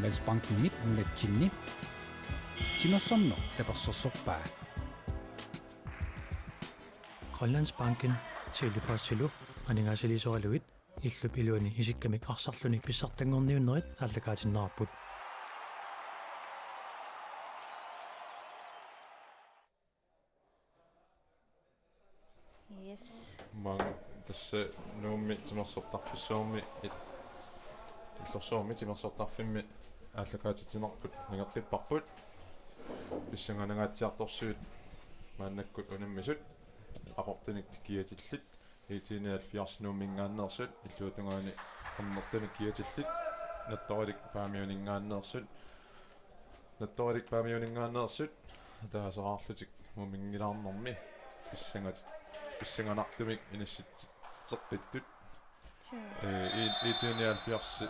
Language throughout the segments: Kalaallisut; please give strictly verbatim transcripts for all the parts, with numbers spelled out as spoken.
Landsbankimit nunatsinni timersorneq tapersersorpaa. Grønlandsbanken, Tele-Postilu aningaasaliisoralugit illup iluani isikkamik arsarluni pissartanngorniunnerit aallakaatinneqarput. Yes. Maanga tassa Nuummi timersortarfissuarmi il-, illorsuarmi timersortarfimmi aallakaatitsinerput nangeqqipparput. Pissanganangaatsiartorsuit maannakkut unammisut aqortunik kiatillit, I T nioghalvfjerds Nuumminngaanneersut, illuatungaani Qernertunik kiatillit, Nattoralik Paamiuninngaanneersut, Nattoralik Paamiuninngaanneersut ataaseraarlutik muminngilaarnermi pissangat-, pissanganartumik inissitseqqittut. Sure. Ee, I-, I T nioghalvfjerds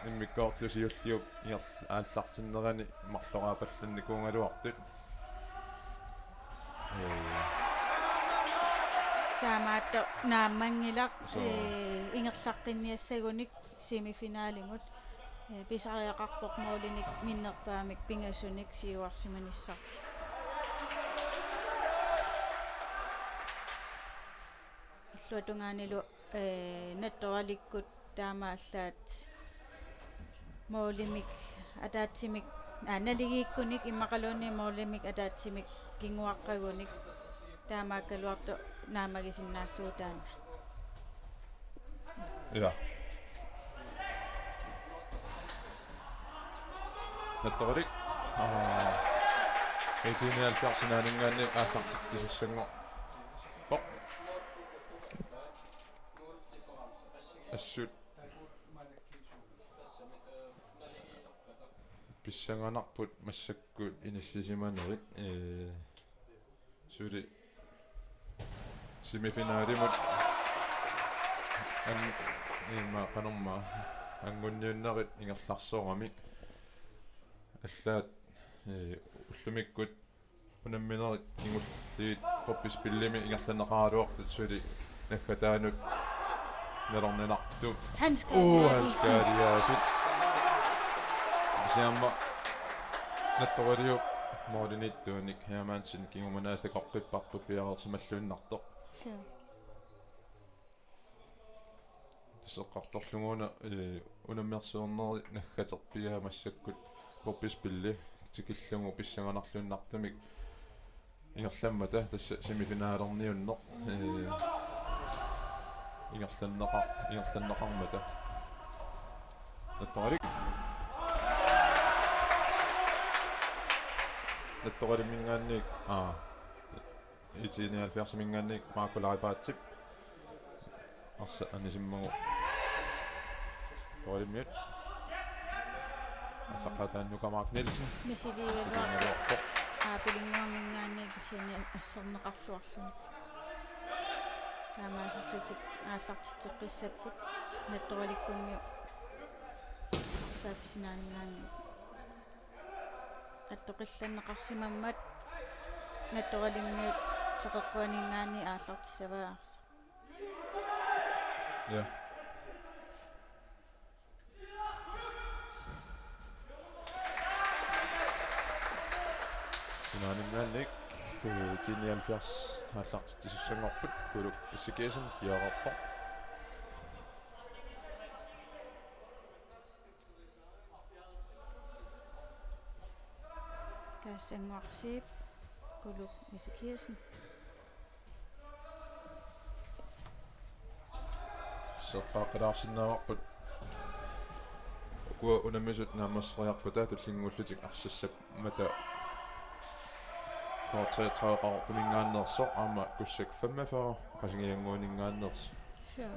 immikkoortut siulliup ingerl-, aallartinnerani marloraapallannikuugaluartut. Ee. Taamaattoq naammanngilaq, sure, ee, ingerlaqqinniassagunik semifinalimut. Ee, pisariaqarpoq målinik minnerpaamik pingasunik siuarsimanissartik. Illuatungaanilu, ee, Nattoralikkut taamaallaat målimik ataatsimik, aa, naligiikkunik immaqaluunniit målimik ataatsimik kinguaqqagunik taamaakkaluartoq naammagisinnaallugu taanna. Ja. Nattoralik. Aa. I T nioghalvfjerds sinaaninngaanniit aallartitsisassanngorpoq. Assut. Pissanganarput massakkut inissisimanerit, ee, suli semifinalimut an-, ima qanormaa angunniunnerit ingerlarsoramik. Allaat, ee, ullumikkut unamminerit kingulliit gruppispillimi ingerlanneqaraluartut suli naggataanut nalorninartup. Hans Uu, Hans Karliasen. Karliasen. Kisianni Nattoraliup målimiittuunik Hermansen kingumanaasiit takoqqipparput piareersimalluinnartoq. Sure. Tassa eqqartorlugu una, ee, unammersuarnerit naggaterpiaa massakkut gruppispilli tikillugu pissanganarluinnartumik ingerlammata tassa semifinalerniunneq, ee, ingerlanneqa-, ingerlanneqarmata. Nattoralik. Nattoralimminngaanniit, aa, I T nioghalvfjerdsiminngaanniit Marco Leibartip arsaq anisimmagu. Torimmiut. Arsaq taannuka Mark Nielsen. Misiliigaluarpoq. Misiliigaluarpoq. Aapilinnguarminngaanniit kisianni asserneqarluarluni. Taamaasissutit aallartitseqqissapput. Nattoralikkunniit arsaq sinaaninngaanniit. Attoqqillanneqarsimammat Nattoralimmiut teqeqquaninngaanniit aallartissavaat arsaq. Ja. Sinaaninngaanniit, eh, I T nioghalvfjerds aallartitsisassanngorput, Kuluk Ezekiassen piareerpoq. Tassa Ngorsiip, Kuluk Ezekiassen. Serpaaqqalaarsinnaavarput. Ukua unammisut naammasseriarpata tullinnguullutik arsassammata K treogtredive Qaqortuminngaanneersoq aamma Kussak femogfyrre Qasigiannguaninngaanneersoq. Suu.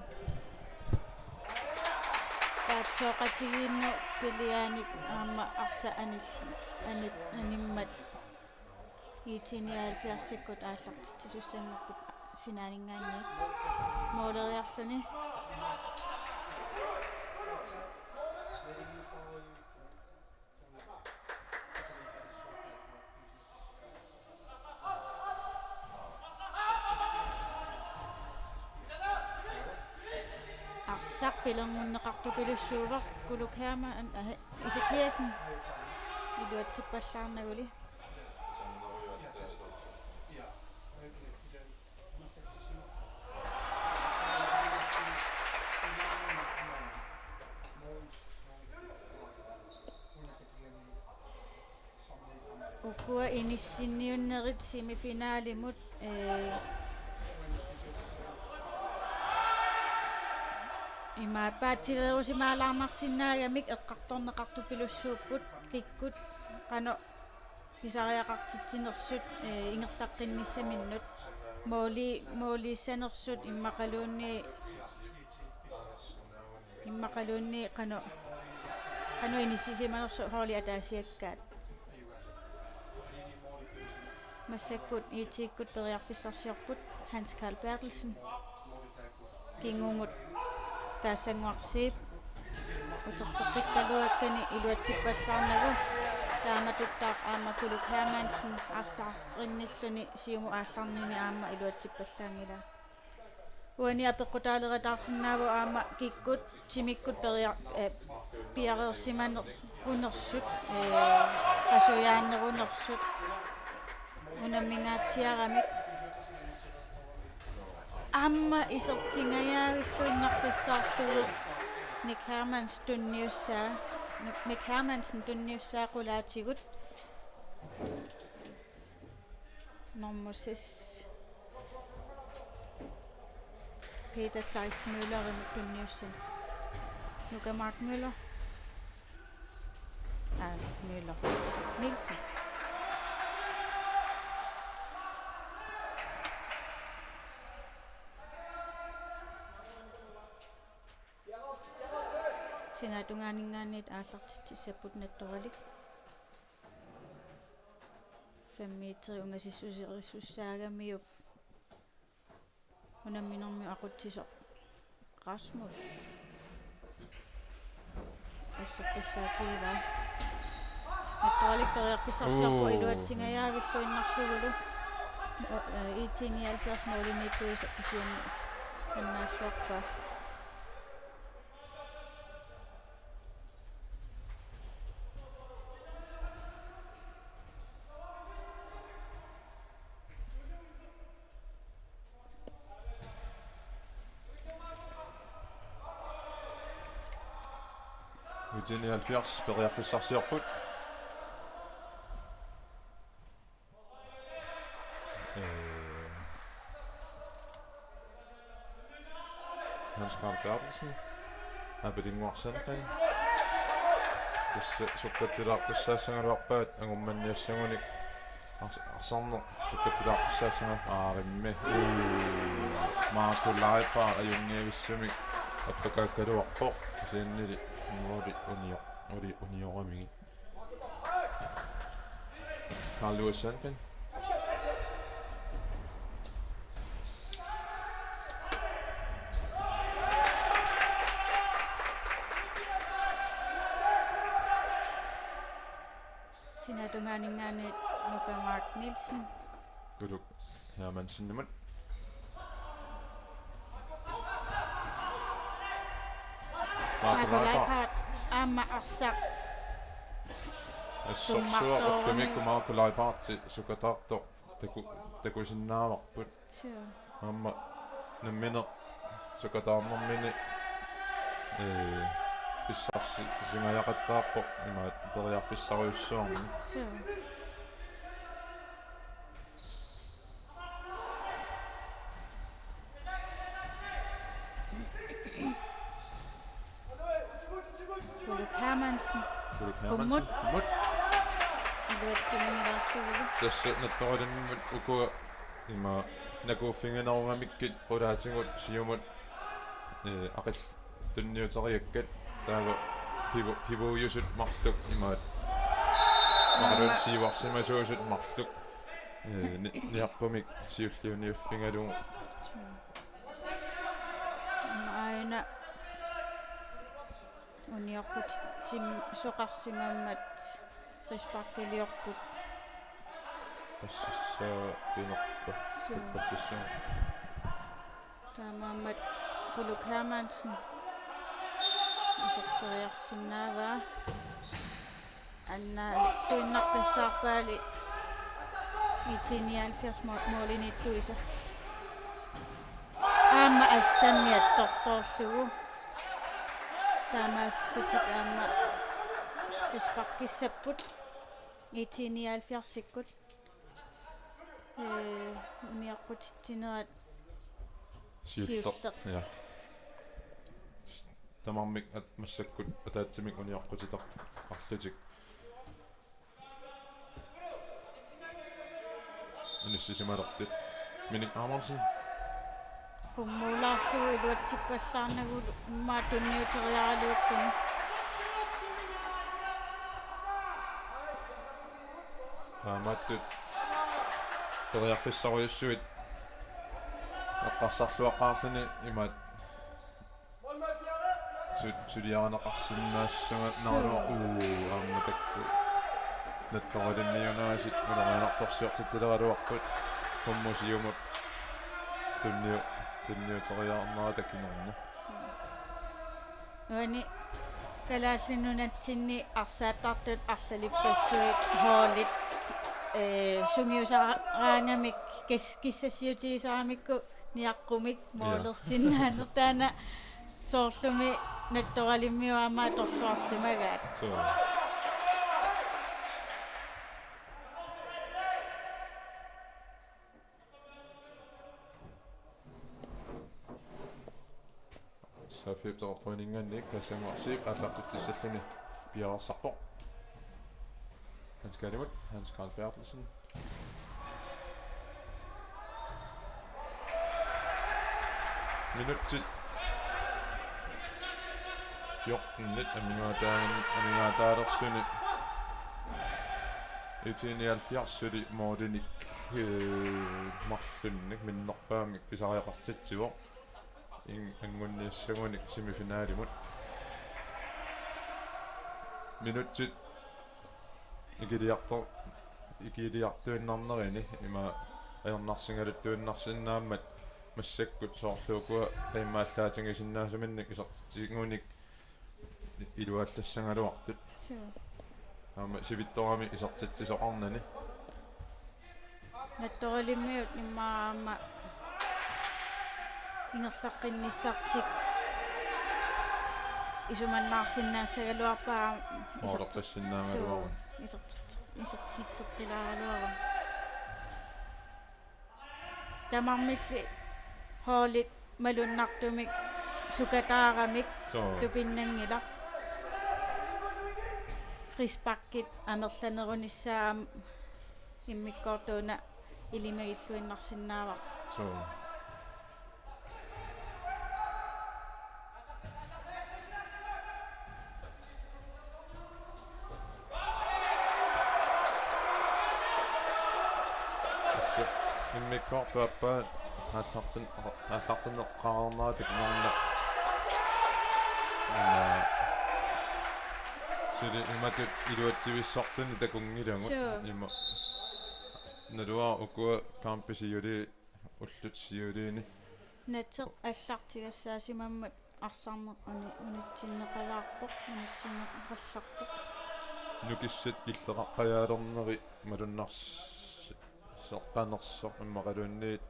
Taatsooqatigiinnut pilianik aamma arsaq anil-, anil-, animmat I T nioghalvfjerdsikkut aallartitsisussanngorput sinaaninngaanniit. Mooleriarluni. Arsaq Pilerngunneqartupilussuuvoq Kuluk Hermann, eh, Ezekiassen iluatsippallaarnaguli. Ukua inissinniunnerit semifinalimut, eh, imaappaatileerusimaalaarnarsinnaagamik eqqartorneqartupilussuupput kikkut qanoq pisariaqartitsinersut, eh, ingerlaqqinnissaminnut, mooli-, mooliissanersut immaqaluunniit, immaqaluunniit qanoq, qanoq inissisimanersut holdit ataasiakkaat. Massakkut I T-kkut periarfissarsiorput Hans Carl Berthelsen. Kingumut Kaassanguarsiip uterteqqikkaluakkani iluatsippallaarnagu, taamatuttaaq aamma Kuluk Hermansen arsaq qinnilluni siumut aallarnini aamma iluatsippallaanngilaa. Uani apeqqutaalerataarsinnaavoq aamma kikkut timikkut peria-, eh, piareersimanerunersut, eh, qasujaannerunersut unammingaatsiaramik. Aamma isertingajaavilluinnarpassaarlugu Nick Hermansen tunniussaa, Nick Hermansen tunniussaa qulaatigut. Nummer seks. Peter Kleist Møller tunniussaa. Nuka Mark Møller. Ah, Møller. Nielsen. Sinaatungaaninngaanniit aallartitsissapput Nattoralik. Fem meter ungasissuserissussaagamiuk unamminermi aqutsisoq Rasmus. Erseqqissaatigivaa. Nattoralik periarfissarsiorpoq. Uu. Iluatsingajaavilluinnarlugulu. Mo-, eh, I T nioghalvfjerds målimiittuisa kisianni annaalluarpaa. I T nioghalvfjerds periarfissarsiorput. Øh, Hans Carl Berthelsen. Aapitinnguarsanqin. Tassa sukkatsilaartussaassagaluarpaat angummanniassagunik. Ars-, arsarneq sukkatsilaartussaassagaluarpaat aarimmi. Ii, Marco Leipa ajunngivissumik appakaakkaluarpoq. Kisiannili måli unio-, uli unioramigit. Carl Louis Sandgreen. Sinaatungaaninngaanniit Nuka Mark Nielsen. Kuluk Hermansenimut. Marco Leipa. Marco Leipa aamma arsaq. Assorsuaq tummartoorami. Ullumikkut Marco Leipartip sukataartoq taku-, takusinnaavarput. Suu. Aamma nammineq sukataarnermini, ee, pissarsi-, singajaqattaarpoq imaat periarfissarujussuarmik. Suu. Kuluk Hermansen. Kuluk Hermansen. Kummut. Kummut. Iluatsinngilaarlugu. Tassa Nattoralimmut ukua ima nakuuffiginerugamikkit qulaatigut siumut, ee, aqil-, tunniuteriakkat taava pivu-, pivuujusut marluk imaat. Aamma. Maqaluunniit siuarsimasuusut marluk. Ee, ni-, niarpumik siulliuniuffigalugu. Aamma aajuna uniorput tim-, soqarsimammat frisparkiliorput. Assassaa pinerpa. Suu. Tuppassassua. Taamaammat Kuluk Hermansen. Iserteriarsinnaavaa. Anna suinnarpassaarpaali IT nioghalvfjerds mo-, målimiittuisa. Aamma assammi attortorlugu. Taamaallutik aamma frisparkissapput. IT nioghalvfjerdsikkut. Ee, unioqqutitsinerat siulleq. Siulleq. Ja. Tamarmik at-, massakkut ataatsimik unioqqutitaqarlutik. Inissisimalertut. Minik Amundsen. Qummuulaarlugu iluatsippallaarnagulu immaqa tunniuteriaraluakkani. Taamaattut periarfissarujussuit eqqarsarluaqaarluni imaat su-, suliarineqarsinnaassaga naraluar-, uu, aamma taakku. Nattoralinniunaasut ulorianartorsiortitsileraluarput. Qummusiumut tunniu-, tunniuteriarnerata kingorna. Uani Kalaallit Nunatsinni arsaattartut arlalippassuit holdit, ee, sungiusaraangamik kis-, kissassiutigisaramikku niaqqumik. Ja. Moolersinnaaneq taanna soorlumi Nattoralimmiut aamma atorluarsimagaat. Suu. Saaffiup toqorpoininganni Kassanguarsiip aallartitsissalluni piareersarpoq. Hans Kalimut, Hans Karl Berthelsen. Minutsit fjortenit amigaataan-, amigaataalerluni IT nioghalvfjerds suli målinik, øh, marlunnik minnerpaamik pisariaqartitsivoq. In-, anngunniassagunik semifinalimut. Minutsit ikiliartor-, ikiliartuinnarnerini ima ajornarsigaluttuinnarsinnaammat massakkut soorlu ukua qimmaallaatigisinnaasuminnik isertitsigunik iluallassagaluartut. Suu. Aamma sivitsorami isertitsisoqarnani. Nattoralimmiut immaqa aamma ingerlaqqinnissartik isumannaarsinnaassagaluarpaa aamma iserti-, moolerpassinnaagaluarpaa. Suu, iserti-, isertitseqqilaaraluarpaa. Tamarmilli holdit malunnartumik sukataaramik. Suu. Tupinnanngilaq. Frisparkit amerlanerunissaa aamma immikkoortuuna ilimagilluinnarsinnaavara. Suu. Assut immikkoortup aappaa aallartin-, aallartinneqareernerata kingorna. Ima. Suli imatut iluatsivissortuni takunngilagut. Suu. Ima. Naluara ukua kampit siuliini, ullut siuliini. Natseq aallartigassaasimammat arsarneq uni-, unitsinneqalaarpoq, unitsinneqallarpoq. Nukissat killeqaqqajaalerneri malunnars-, seqqanersoq immaqaluunniit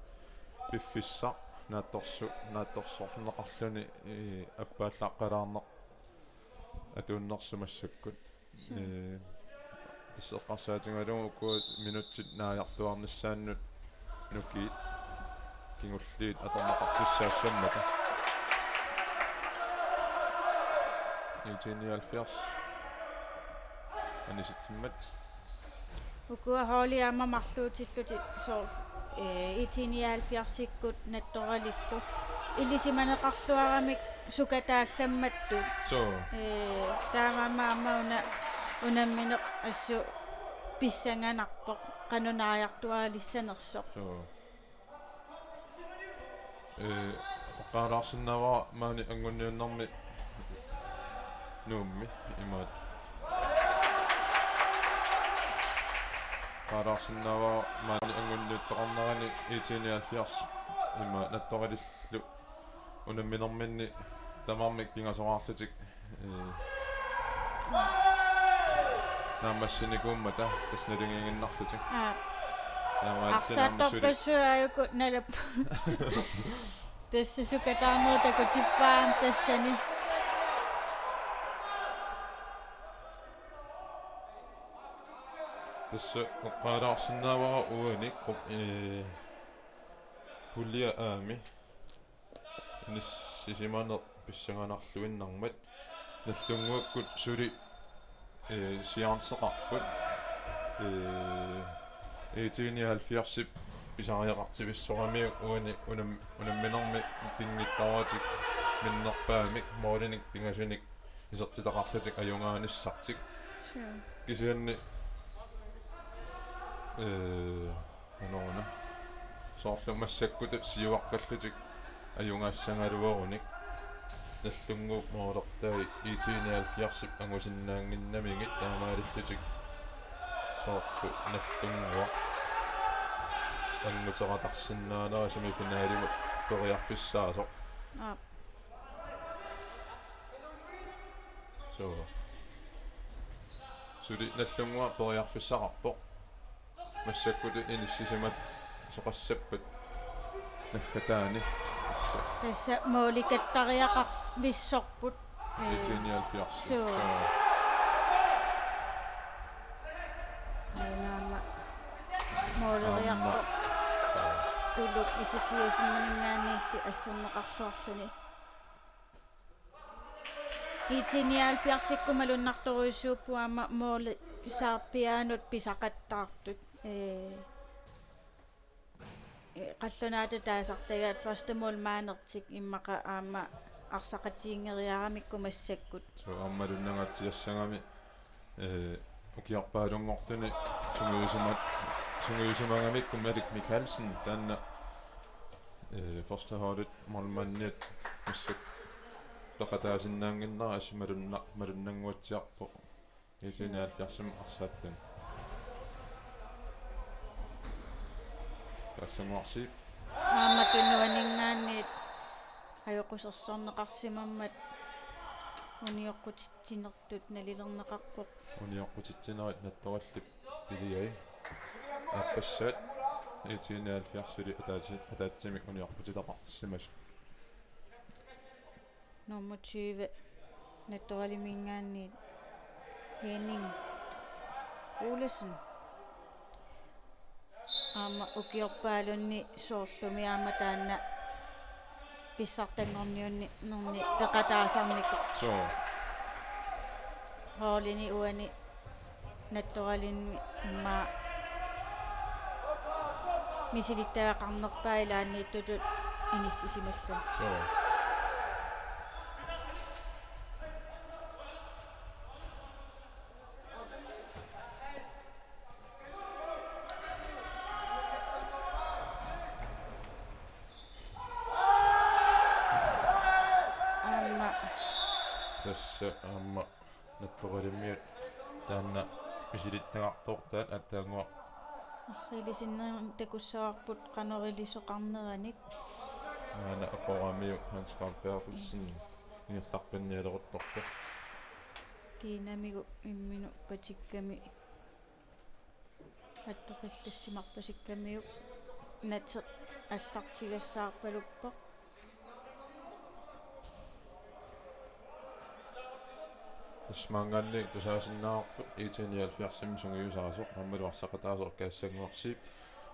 piffissaq naatsorsu-, naatsorsorneqarluni, ee, appaallaqqalaarneq atuunnersoq massakkut. Ee, tassa eqqarsaatigalugu ukua minutsit naajartuarnissaannut nukiit kingulliit atorneqartussaassammata. IT nioghalvfjerds. Anisitsimmat. Ukua holdit aamma marluutillutik soorlu, ee, IT nioghalvfjerdsikkut Nattoralillu. Ilisimaneqarluaramik sukataallammattut. Suu. Ee, taamaammat aamma una unammineq assut pissanganarpoq qanoq naajartuaalissanersoq. Suu. Ee, eqqaalaarsinnaavara maani anngunniunnermi Nuummi imaat. Eqqaalaarsinnaavara maani anngunniuttoqarnerani IT nioghalvfjerds ima Nattoralillu unamminerminni tamarmik pingasoraarlutik Ee, naammassinikuummata tassa naligiinnarlutik. Aa. Taamaattumik naammassuli. Arsaattorpassuit aajuku nalap. Tassa sukataarnerup takutippaa tassani. Tassa oqaalaarsinnaavara uani, ee, pulje A-mi inissisimaneq pissanganarluinnarmat. Nallunnguakkut suli, ee, siaarneqarput. Ee, IT nioghalvfjerdsip pisariaqartivissoramiuk uani unam-, unamminermi pinngitsooratik minnerpaamik målinik pingasunik isertitaqarlutik ajugaanissartik. Sure. Kisianni, ee, Anoruna. Soorlu massakkutut siuaqqallutik ajugaassagaluarunik. Nallunnguup målertai IT nioghalvfjerdsip angusinnaannginnamigit taamaalillutik. Soorlu Nallunnguaq anguteqatarsinnaanera semifinalimut periarfissaasoq. Aap. Suu. Suli Nallunnguaq periarfissaqarpoq. Massakkutut inissisimasoqassappat naggataani. Tassa. Tassa målikattariaqarvissorput. Ee, IT nioghalvfjerds. Suu. Suu. Aana aamma måleriarpoq. Aamma. Tuluk Ezekiasseniminngaanniilli asserneqarluarluni. IT nioghalvfjerdsikkut malunnartorujussuupput aamma måli saarpiaanut pisaqattaartut. Ee, ee, qallunaatut taasartagaat første målmandertik immaqa aamma arsaqatigiinngeriaramikku massakkut. Suu, aamma malunnangaatsiassagami, ee, ukiorpaalunngortuni sungiusima-, sungiusimagamikku Malik Mikaelsen taanna, ee, førsteholdip målmandiat massakkut peqataasinnaannginnera assut malunna-, malunnannguatsiarpoq. IT nioghalvfjerdsimi arsaattani. Taassannguarsiip. Aamma tunuaninngaanniit ajoqusersorneqarsimammat unioqqutitsinertut nalilerneqarpoq. Unioqqutitsinerit Nattorallip piliai. Aappassaat IT nioghalvfjerdsili ataatsi-, ataatsimik unioqqutitaqarsimasut. Nummer tyve, Nattoralliminngaanniit Henning Olesen. Aamma ukiorpaalunni soorlumi aamma taanna pissartanngorniunni-, -nerni peqataasarnikoq. Suu. Holdini uani Nattorallimmi immaqa misilittagaqarnerpaat ilaanniittutut inissisimalluni. Suu. Aamma. Tassa aamma Nattorallimmiut taanna misilittagartoortaat aatsaannguaq. Arriilisinnaaneq takussavarput qanoq ilisoqarneranik. Aana akoramiuk Hans Karl Berthelsen ingerlaqqinnialeruttorpoq. Kiinamigut imminut patikkami attoqillassimarpasikkamiuk Nats allartigassaarpaluppoq. Tassa maanngaanniit tusaasinnaavarput IT nioghalvfjerdsimi sungiusaasoq aammalu arsaqataasoq Kaassanguarsiip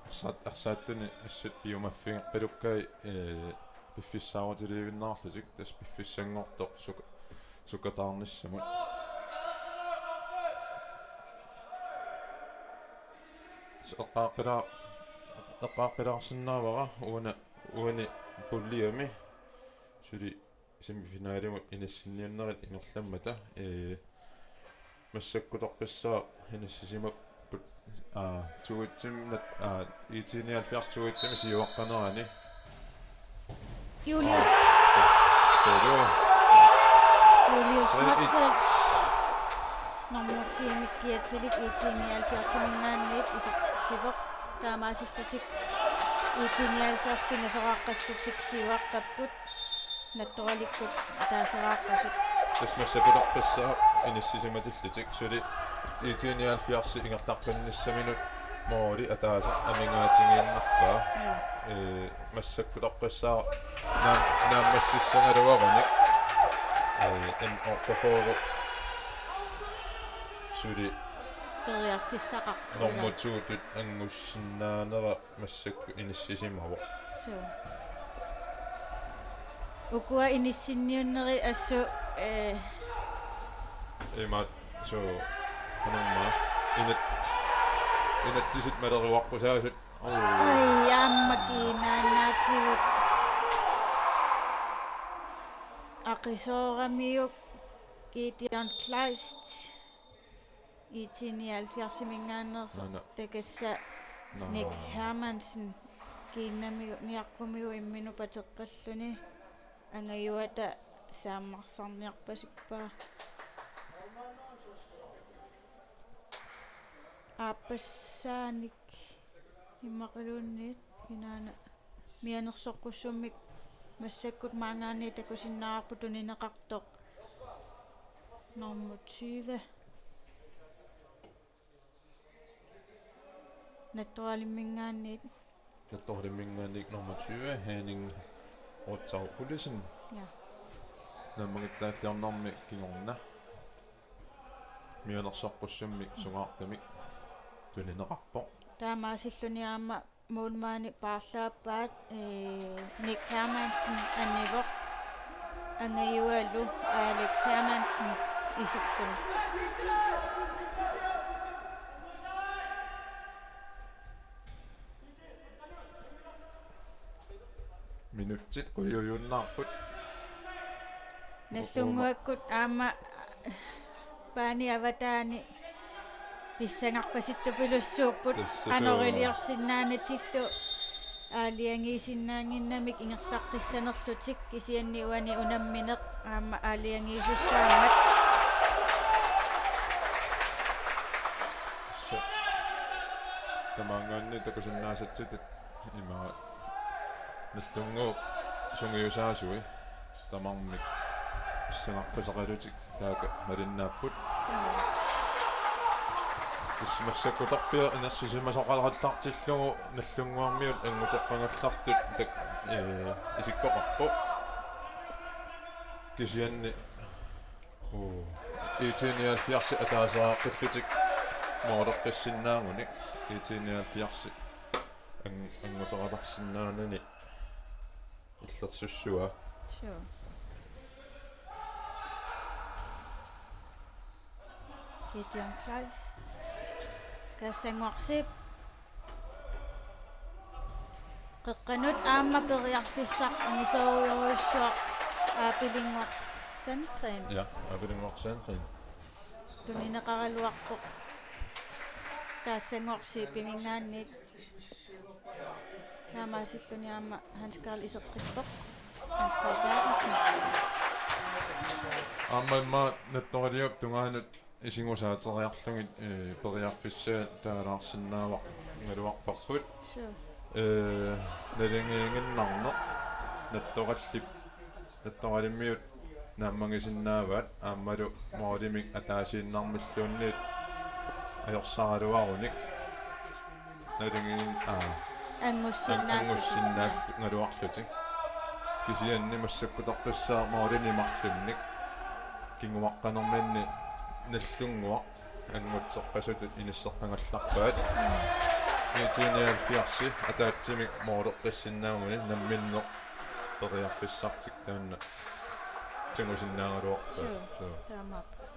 arsaat-, arsaattuni assut piumaffigeqqalukkai, ee, piffissaarutiliivinnaarlutik tassa piffissanngortoq suka-, sukataarnissamut. Eqqaaqqilaa-, eqqaaqqilaarsinnaavara uani, uani puljemi suli semifinalimut inissinniunnerit ingerlammata, ee, massakkut toqqissaaq inissisimapput, aa, to-itsimi nat-, aa, IT nioghalvfjerds to-itsimi siuaqqanerani. Julius. Aa, tassa. Julius Motzfeldt. Nummer ti-mik kiatilik IT nioghalvfjerdsiminngaanniit isertitsivoq. Taamaasillutik IT nioghalvfjerds pinasoraaqqallutik siuaqqapput. Nattoralikkut ataaseraaqqasut. Tassa massakkut oqqissaaq inissisimatillutik suli I T nioghalvfjerds ingerlaqqinnissaminnut måli ataaseq amigaatigiinnarpaa. Ja. Ee, massakkut oqqissaaq naam-, naammassissagaluarunik. Ee, M otteogfyrre suli periarfissaqarpoq. Nummer to-tut angusinnaanera massakkut inissisimavoq. Suu. Ukua inissinniunnerit assut, eh, Imaat, suu, qanormaa. Inat-, inatsisit maleruaqqusaasut. Uu. Ai, aamma kiinaannaatigut. Aqisooramiuk Gideon Kleist. I T nioghalvfjerdsiminngaanneersoq. Aana. Takassa. Naa. Nick Hermansen kiinnamiuk niaqqumiuk imminut pateqqalluni. Angajuata saammarsarniarpasippaa. Aappassaanik immaqaluunniit kinaana mianersoqqussummik massakkut maanngaanniit takusinnaavarput tunineqartoq. Nummer tyve. Nattoralimmikkaanniit. Nattoralimmikkaanniit nummer tyve, Henning Ottau Olsen. Ja. Naammagittaalliornermi kingorna. Mianersoqqussummik sungaartumik tunineqarpoq. Taamaasilluni aamma målmandit paarlaappaat, eh, Nick Hermansen anivoq, angajualu Alex Hermansen iserluni. Minutsit qujujunnarput. Nagdlunguakkut aamma paani avataani pissangarpasittupilussuupput. Tassa suu. Anoriliorsinnaanatillu aalajangiisinnaannginnamik ingerlaqqissanerlutik, kisianni uani unammineq aamma aalajangiisussaammat. Tassa. Tamaanngaanniit takusinnaasatsitit ima Nagdlunguup sungiusaasui tamarmik pissangarpasaqalutik taakku malinnaapput. Tassa massakkutarpiaq inersisimasoqarallartillugu Nagdlunguarmiut anguteqqagallartut tak-, ee, isikkoqarpoq. Kisianni, uu, I T nioghalvfjerds ataaseqarlutik måleqqissinnaagunik. I T nioghalvfjerds an-, anguteqalersinnaanani illersussua. Suu. Gideon Kleist. Kaassanguarsiip. Qeqqanut aamma periarfissaq anisoorujorujussuaq Aapilinnguaq Sandgreen. Ja, Aapilinnguaq Sandgreen. Tunineqaraluarpoq. Kaassanguarsiipiminngaanniit. Taamaasilluni aamma Hans Karl iseqqippoq. Hans Karl Berthelsen. Aamma immaqa Nattoraliup tungaanut isigusaateriarlugit, ee, periarfissaat taalaarsinnaagaluarparput. Suu. Ee, naligiinnarneq Nattorallip Nattoralimmiut naammagisinnaavaat aammalu målimik ataasiinnarmilluunniit ajorsaraluarunik. Naligiin-, aa. Angussinnaassutik. An-, angussinnaagaluarlutik. Kisianni massakkutoqqissaaq målini marlunnik. Kinguaqqanerminni Nagdlunguaq angutseqqasutut inisseqqagallarpaat. Mm. I T nioghalvfjerds ataatsimik måleqqissinnaagunik namminneq periarfissartik taanna tigusinnaagaluarpaa. Suu, suu. Taamaappoq.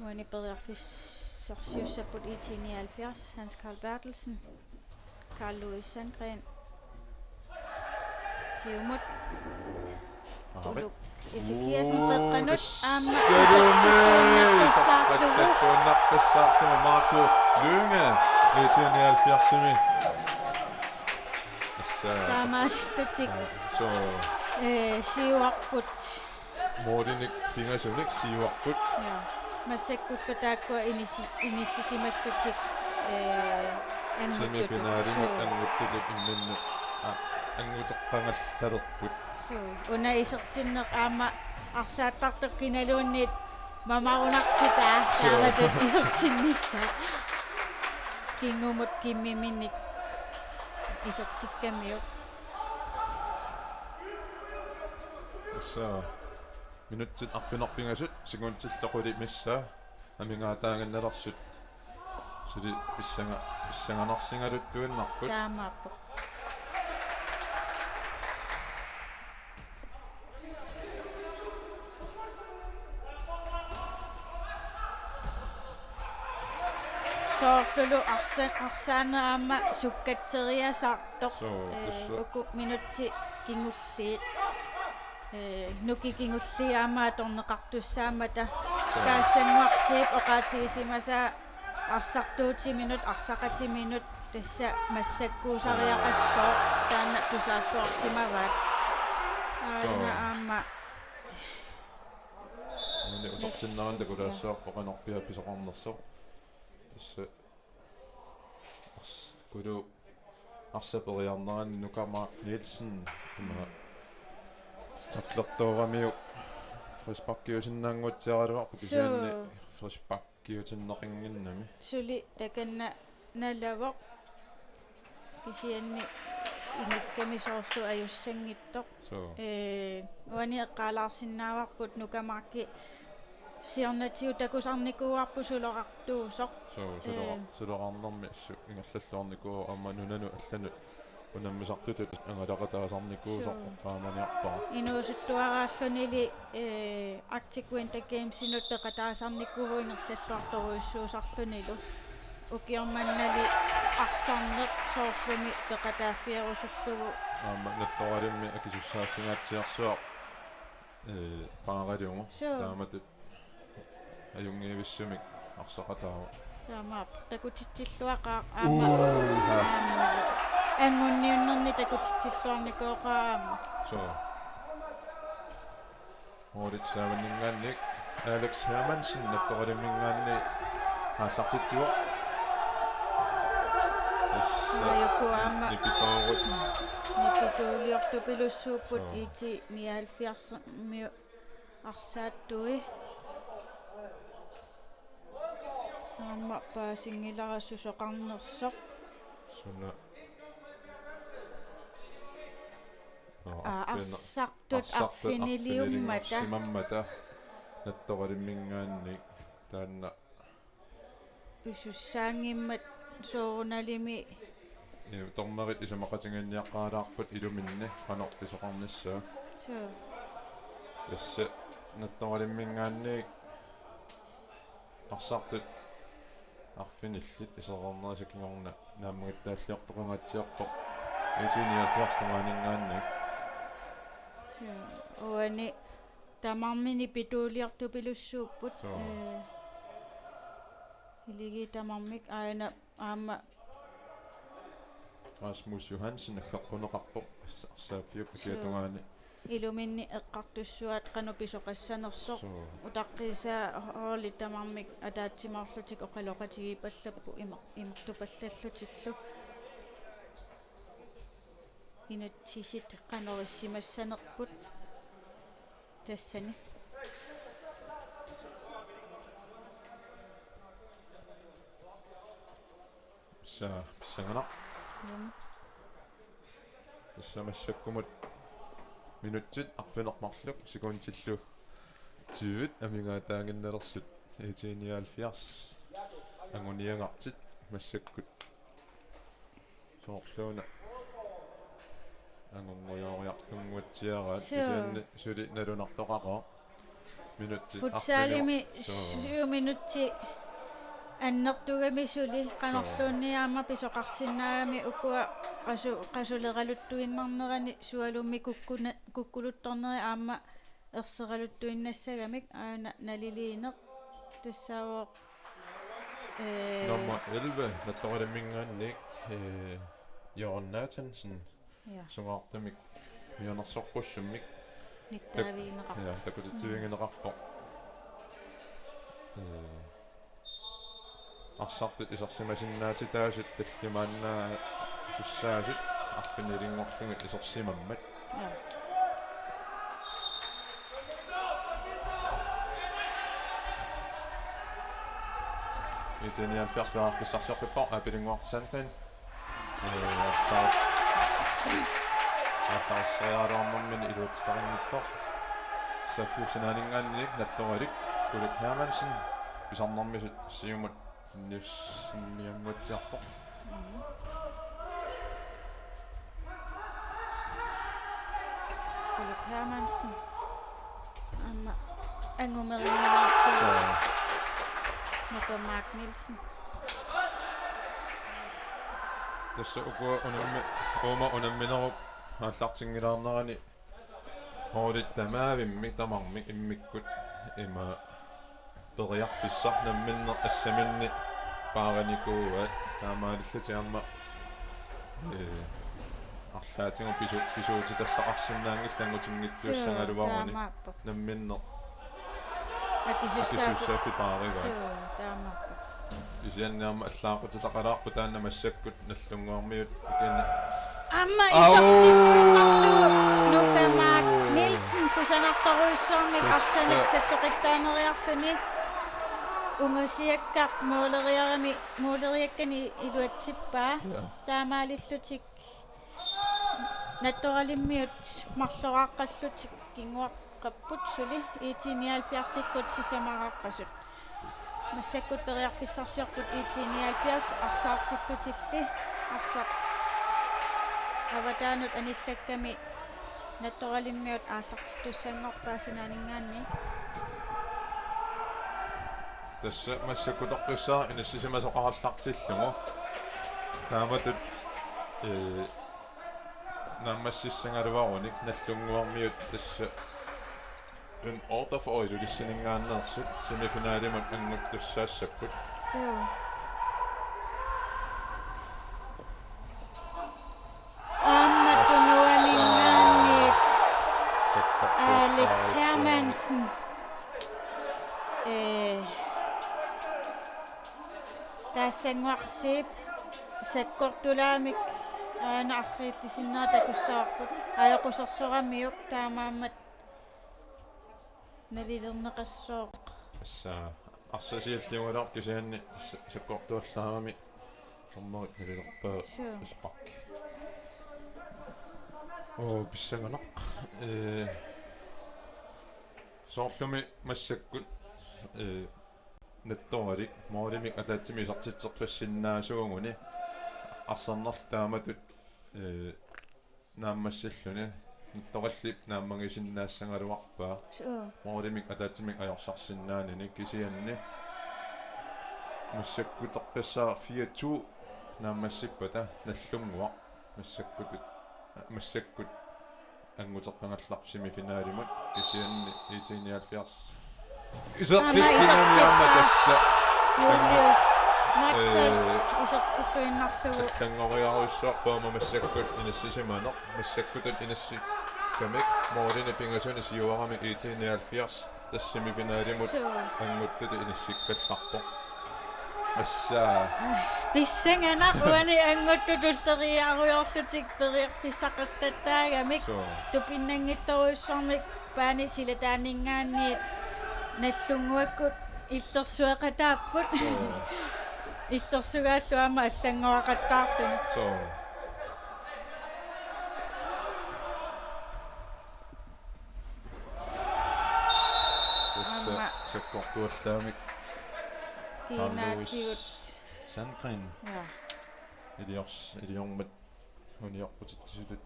Uani periarfissarsiussapput I T nioghalvfjerds, Hans Karl Berthelsen, Karl Louis Sandgreen. Siumut. Aarit. Uluk Ezekiassen qeqqanut aamma isertittuinnaqqissaarlugu. Isertittuinnaqqissaarlugu Marco Lynge, I T nioghalvfjerdsimi. Tassa. Taamaasillutik. Suu. Ee, siuarput. Målinik pingasunik siuarput. Ja. Massakkullu taakkua inissi-, inissisimallutik, ee, anguttutut. Semifinalimut. Suu. Anguttutut imminnut. Aa, anguteqqagallalerput. Suu. Una isertinneq aamma arsaattartoq kinaluunniit mamarunartitaa. Suu. Taamatut isertinnissaa. Kingumut kimmiminik isertikkamiuk. Tassa minutsit arfineq-pingasut, sekundillu qulit missaa amigaataaginnalersut. Suli pissanga-, pissanganarsigaluttuinnarput. Taamaappoq. Soorlulu arsa-, arsaaneq aamma sukkatseriasaartoq. Suu, ee, tassa. Uku minutsit kingulliit. Ee, nukik kingulliit aamma atorneqartussaammata. Suu. Kaassanguarsiip oqaatigisimasaa arsartuutiminut, arsaqatiminut tassa massakkuusariaqassooq, taanna tusaalluarsimavaat. Aana. Suu. Aamma. Aamma utertinnerani takulaassavarput qanorpiaq pisoqarnersoq. Tassa ars-, kulu arsaq periarnerani Nuka Mark Nielsen ima taklertooramiuk frisparkiusinnaannguatsiaraluarpoq. Suu. Kisianni frisparkiutinneqannginnami. Suli takanna nalavoq. Kisianni ingikkami soorlu ajussanngitsoq. Suu. Ee, uani eqqaalaarsinnaavarput Nuka Marki siornatigut takusarnikuuarput suloqartuusoq. Suu, suloqa-, ee, suloqarnermi assut ingerlalluarnikuuvoq aamma nunanut allanut unammisartutut angalaqataasarnikuusoq. Suu. Eqqaamaniarpara. Inuusuttuaraallunili, ee, Arctic Winter Gamesinut peqataasarnikuuvoq ingerlalluartorujussuusarlunilu. Ukioq mannali arsarneq soorlumi peqataaffiorusullugu. Aamma Nattoralimmi akisussaaffingaatsiarsuaq, ee, paaralugu. Suu. Taamatut ajunngivissumik arsaqataavoq. Taamaappoq, takutitsilluaqaaq aamma. Uha. Aamma. Anguniunnerni takutitsilluarnikuuqaaq aamma. Suu. Målip saavanninngaanniit Alex Hermansen Nattoralimminngaanniit aallartitsivoq. Tassa. Aajukua aamma. Nipitoorut. Nipituuliortupilussuupput. Suu. I T nioghalvfjerds-imiut arsaattui. Aamma paasinngilara susoqarnersoq. Suna. Nå, aa, arfin-, arsartut, arsartut arfiniliummata. Arfiniliussimammata Nattoralimminngaanniit taanna. Pisussaanngimmat soorunalimi. Ee, dommerit isumaqatigiinniaqqaalaarput iluminni qanoq pisoqarnissaa. Suu. Tassa Nattoralimminngaanniit arsartut arfinillit isereernerisa kingorna naammagittaalliortoqangaatsiarpoq I T nioghalvfjerds tungaaninngaanniit. Suu. Uani tamarmik nipituuliortupilussuupput. Suu. Ee, iligiit tamarmik aana aamma. Rasmus Johansen aggeqquneqarpoq arsaaffiup. Suu. Akiatungaani. Iluminni eqqartussuaat qanoq pisoqassanersoq. Suu. Utaqqiisaa holdit tamarmik ataatsimoorlutik oqaloqatigiippallapput ima-, imartupallallutillu. Inatsisit qanoq issimassanerput. Tassani. Tassa pissanganaq. Mm. Tassa massakkumut minutsit arfineq-marluk sekundillu tyve amigaataaginnalersut. I T nioghalvfjerds anguniagartik massakkut. Soorluuna angunngujooriartunnguatsiaraat. Suu. Kisianni suli nalunartoqaqaaq. Minutsit. Futsalimi arfineq-, suu, syv minutsit annertugami suli. Suu. Qanorluunniit aamma pisoqarsinnaagami ukua qasu-, qasuleraluttuinnarnerani sualummik kukkuna-, kukkuluttorneri aamma erseraluttuinnassagamik aana naliliineq tassaavoq, ee, nummer elleve, Nattoralimminngaanniit, ee, Jørgen Nathansen. Ja. Sungaartumik mianersoqqussummik. Nittaavigineqarpoq. Ja, takutitsivigineqarpoq. Ee, arsartut isersimasinnaatitaasut tallimaannaasussaasoq arfinilinngorlugit isersimammat. Ja. I T nioghalvfjerds periarfissarsiorpaa Aapilinnguaq Sandgreen. Ee, taa-, taasariaraluarnermini iluatsitaqanngitsoq. Saffiup sinaaninngaanniit nattoralik Kulik Hermansen pisarnermisut siumut sinnius-, sinniannguatsiarpoq. Kulik Hermansen. Aamma angumerinngilaarsiuk. Joo. Nuka Mark Nielsen. Tassa ukua unammi-, uuma unamminerup aallartinngilaarnerani holdit tamaavimmik tamarmik immikkut ima periarfissaq namminneq assaminni paarinikuuaat taamaalillutik aamma, ee, arlaatigut pisu-, pisuutitassaqarsinnaanngillat angutinngitsuussagaluaruni. Suu, taamaappoq. Namminneq akisussaaffik, akisussaaffik paarivaat. Suu, taamaappoq. Kisianni aamma allaaqqutitaqalaarpoq taanna massakkut Nagdlunguarmiut ikina. Aamma, au, isertissuinnarlugu Nuka Mark Nielsen kusanartorujussuarmik arsanik salloqittaaneriarluni. Ungusiakkaq måleriarami, måleriakkani iluatsippaa. Ja. Taamaalillutik Nattoralimmiut marloraaqqallutik kinguaqqapput suli I T nioghalvfjerdsikkut sisamaraqqasut. Massakkut periarfissarsiorput I T nioghalvfjerds arsaartillutilli arsaq avataanut anillakkami Nattoralimmiut aallartittussanngorpaa sinaaninngaanniit. Tassa massakkut toqqissaaq inissisimasoqarallartillugu. Taamatut, ee, naammassissagaluarunik Nagdlunguarmiut tassa U otteogfyrre Ilulissaninngaanneersut semifinalimut annguttussaassapput. Joo. Aamma tunuaninngaanniit Alex Hermansen. Ee, taassannguarsiip sakkortulaamik aana arriillisinnera takussavarput. Ajoqusersoramiuk taamaammat nalilerneqassooq. Tassa arsaq sialliugaluarpoq kisianni sa-, sakkortuallaarami dommerit nalilerpaa. Suu. Frispark. Oo, pissanganaq. Ee, soorlumi massakkut, ee, Nattoralik målimik ataatsimik isertitserpassinnaasuuguni arsarnerlu taamatut, ee, naammassilluni Nattoralik naammagisinnaassagaluarpaa. Suu. Målimik ataatsimik ajorsarsinnaanini kisianni massakkut toqqissaaq fire to naammassippata Nagdlunguaq massakkutut, massakkut anguteqqagallarpoq semifinalimut kisianni I T nioghalvfjerds. Aamma isertitsinani aamma isertippaa. Tassa. Julius Maxwell, ee, isertilluinnarlugu. Allanngoriarujussuarpoq aamma massakkut inissisimaneq. Massakkutut inissikkamik målinik pingasuni siuarami I T nioghalvfjerds tassa semifinalimut. Suu. Anguttutut inissikkallarpoq. Assa. Pissanganaq uani anguttut tulleriiarujoorlutik periarfissaqallattaagamik. Suu. Tupinnanngitsorujussuarmik paani silataaninngaanniit Nagdlunguakkut illersueqataapput. Suu. Illersugaallu aamma allanngoraqattaarluni. Suu. Tassa aamma sakkortuallaamik kiinaatigut. Carl Lewis Sandgreen. Ja. Iliors-, iliormat unioqqutitsisutut.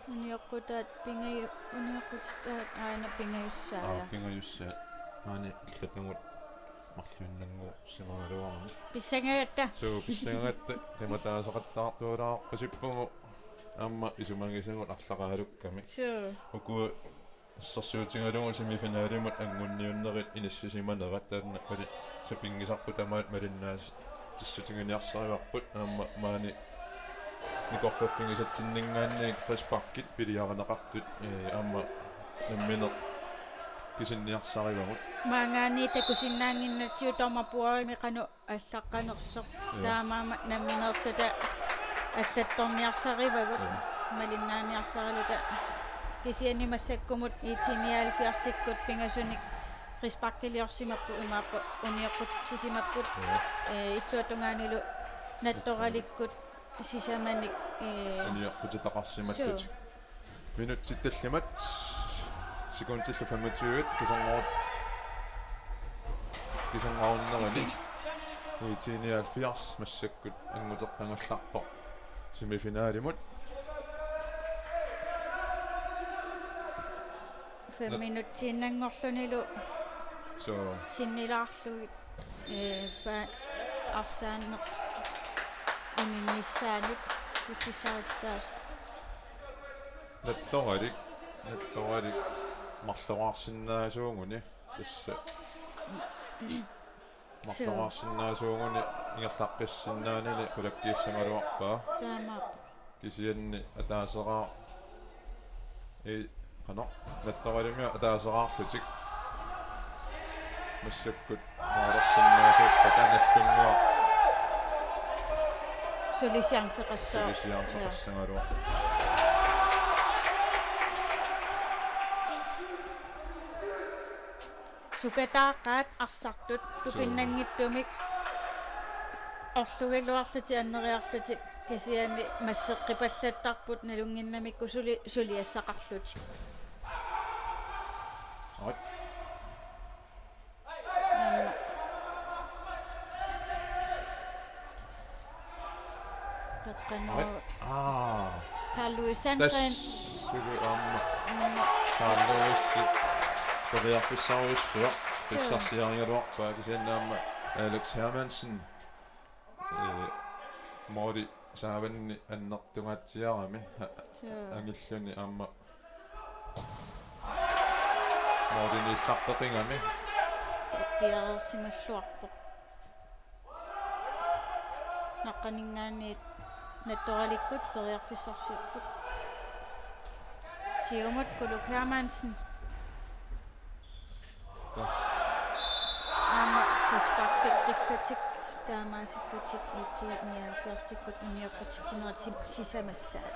Unioqqutaat pingaju-, unioqqutitaat aana pingajussaat. Aa, pingajussaat. Maani illatagut marluinnannguusimagaluarami. Pissangagatta. Suu, pissangagatta. Qimataasoqattaartualaarpasippugut aamma isumagisagut arlaqaalukkami. Suu. Ukua assersuutigalugu semifinalimut anguniunnerit inissisimanerat taanna mali sapinngisarput tamaat malinnaas-, tassutiginiarsarivarput aamma maani nikorfaffigisatsinninngaanniit frisparkit piliarineqartut, ee, aamma nammineq kisinniarsarivagut. Maanngaanniit takusinnaannginnatsigu dommerborderimi qanoq allaqqanersoq. Joo. Taamaammat nammineerluta allattorniarsarivagut. Joo. Malinnaaniarsaraluta. Kisianni massakkumut I T nioghalvfjerdsikkut pingasunik Frisparkiliorsimapput imaappoq unioqqutitsisimapput. Ja. Ee, illuatungaanilu Nattoralikkut sisamanik, ee, unioqqutitaqarsimallutik. Suu. Minutsit tallimat, sekundillu femogtyve, kiserngorup-, kiserngorunneri. IT nioghalvfjerds massakkut anguteqqagallarpoq semifinalimut. Fem minutsiinnanngorlunilu Suu. Sinnilaarlugit, ee, pa-, arsaanneq uninnissaanut piffissarutaas. Nattoralik, Nattoralik marloraarsinnaasuuguni tassa. Suu. Marloraarsinnaasuuguni ingerlaqqissinnaanani qulakkiissagaluarpaa. Taamaappoq. Kisianni ataaseraar-, ee, qanoq, Nattoralimi ataaseraarlutik. Massakkut malersinnaasuuppat anallunnguaq. Suli chanceqassaa-, suli chanceqassagaluaq. Sukataaqaat arsartut tupinnanngitsumik orlugiluarlutik anneriarlutik kisianni masseqqipallattarput nalunnginnamikku suli-, suliassaqarlutik. Oj. Aamma. Peqqanoo. Aa. Carl Louis Sandgren. Tassa aamma. Aamma. Carl Louis periarfissarujussuaq. Suu. Pissarsiarigaluarpaa kisianni aamma Alex Hermansen. Ee, måli saavanni annertungaatsiarami. Suu. Angilluni aamma. Målini illarteqigami. Piareersimalluarpoq. Naqqaninngaanniit Nattoralikkut periarfissarsiorput. Siumut Kuluk Hermansen. Aamma frisparkeqqillutik taamaasillutik IT nioghalvfjerdsikkut unioqqutitsinerit si-, sisamassaat.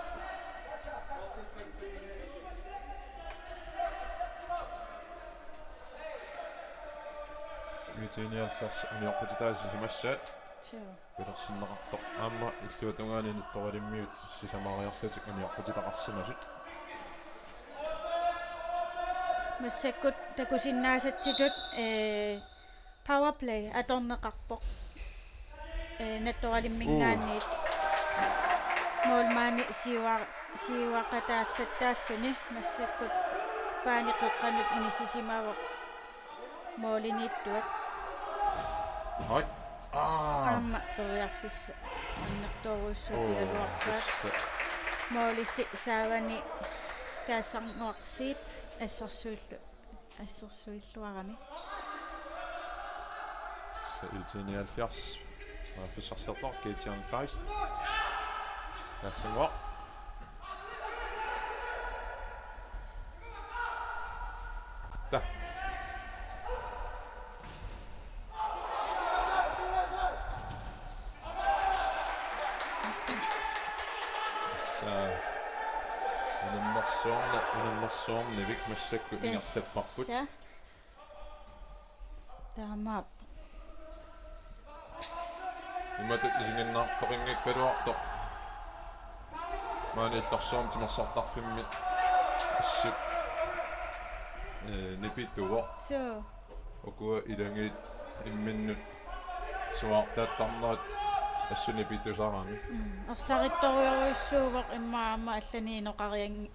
IT nioghalvfjerds unioqqutitaasa sisamassaat. Suu. Pilersinneqartoq. Aamma illuatungaani Nattoralimmiut sisamaariarlutik unioqqutitaqarsimasut. Massakkut takusinnaasatsitut, ee, powerplay atorneqarpoq. Ee, Nattoralimminngaanniit. Uu. Målmandi siua-, siuaqataallattaalluni massakkut paani qeqqanut inissisimavoq. Måliniittuat. Hoi. Aa. Aamma periarfissaq annertoorujussuaq. Oo, pigaluarpaat. Tassa. Målissi saavani Kaasarnguaq Zeeb assersuillu-, assersuilluarami. Tassa IT nioghalvfjerds. Periarfissarsiortoq Gideon Theisen. Kaasarnguaq. Tassa. Tassa unammersuarna-, unammersuarnivik massakkut ingerlapparput. Tassa. Taamaappoq. Imatut isiginnaartoqanngikkaluartoq. Maani illersuarmi timersortarfimmi assut, ee, nipituvoq. Suu. Ukua ilagiit imminnut suaartaattarnerat assut nipitusarami. Mm. Ersarittorujorujussuuvoq immaqa aamma allani inoqarian-,